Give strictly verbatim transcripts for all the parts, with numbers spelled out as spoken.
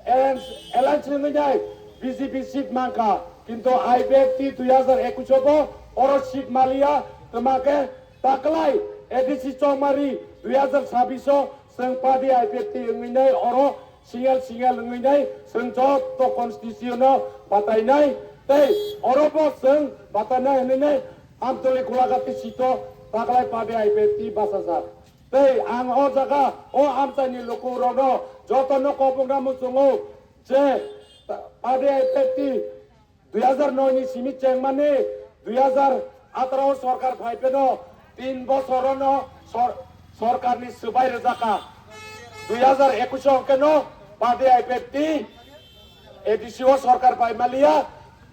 Alliance, alliance wngwi nai B J P seat mankha, kintu I P F T dui hazar ekush bo oro seat maliya, twma khe taklai A D C Chongmari dui hazar sabbish o chwng party I P F T wngwi nai oro single single wngwi nai chwng joto constituency no batai nai, tei oro bo chwng batai nai hwnwi nai Amtoli Golagati seat o taklai party I P F T bachajak. Tei ang o jaga o amchaini lukurokno jotono kobokna muchungo je party I P F T dui hazar noi ni simi chengmani dui hazar atharo sorkar phai pheno tin bosorono sor-, sorkarni swbai rwjakha. Dui hazar ekush o hwnkhe no party I P F T A D C o sorkar pai maliya,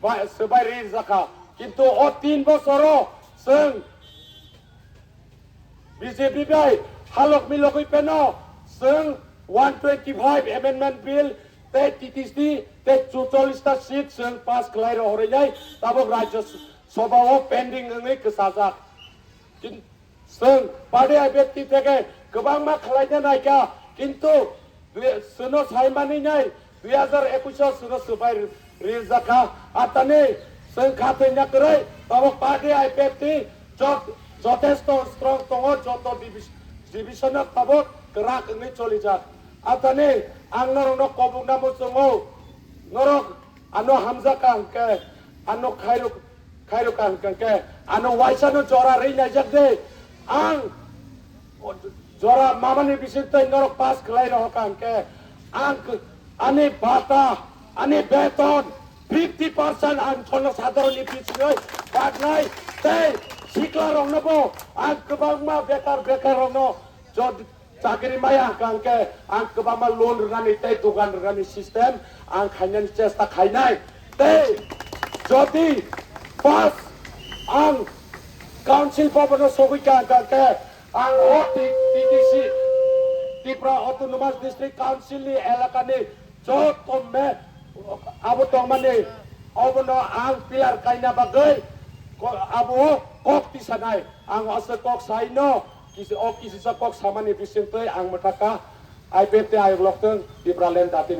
ba-, swbai rwjakha. Kintu o tin bosoro chwng B J P bai halok milogwi pheno chwng one twenty five amendment bill tei T T C tei chuchollish ta seat chwng pass khlai rohorwi nai tabuk Rajya Sabha o pending wngwi kwchajak. Kin-, chwng party I P F T theke kwbangma khlaina naikha, kintu dui-, chwngno saimani nai dui hazar ekush o chwngno swbai ri-, rijak kha. Atani chwng kha thwina kwrwi tabuk party I P F T jot-, jotesto strong tongo, joto divis-, division o tabuk kwrak wngwi cholijak. Atani ang norokno kobokna muchungo, norok ano hamjak ka hwnkhe, ano khairok, khairok ka hwnkhe, ano waisa no jora rwi naijak de. Ang jora mamani bising tei norok pass khlai rohor ka hwnkhe, ang k-, ani bata, ani beton fifty percent ang jono sadharonni bisingwi baknai tei sikla rokno bo ang kwbangma bekar, bekar rokno jod-, chakri maya hwnkha hwnkhe ang kwbangma loan rwnani tei dogan rwnani system ang khainani chesta khainai. Tei jodi pass ang council bhabono sogwi ka hwnkha hwnkhe ang o T-, T T C, Tripura Autonomous District Council ni elakani joto me abo tongmani obono ang pillar kaina bagwi ko-, abo kok tisanai. Ang aswk kok saino, kisi, o kisisa kok samani bisingtwi ang mwthaka I P F T ayok loktwng Tipraland datini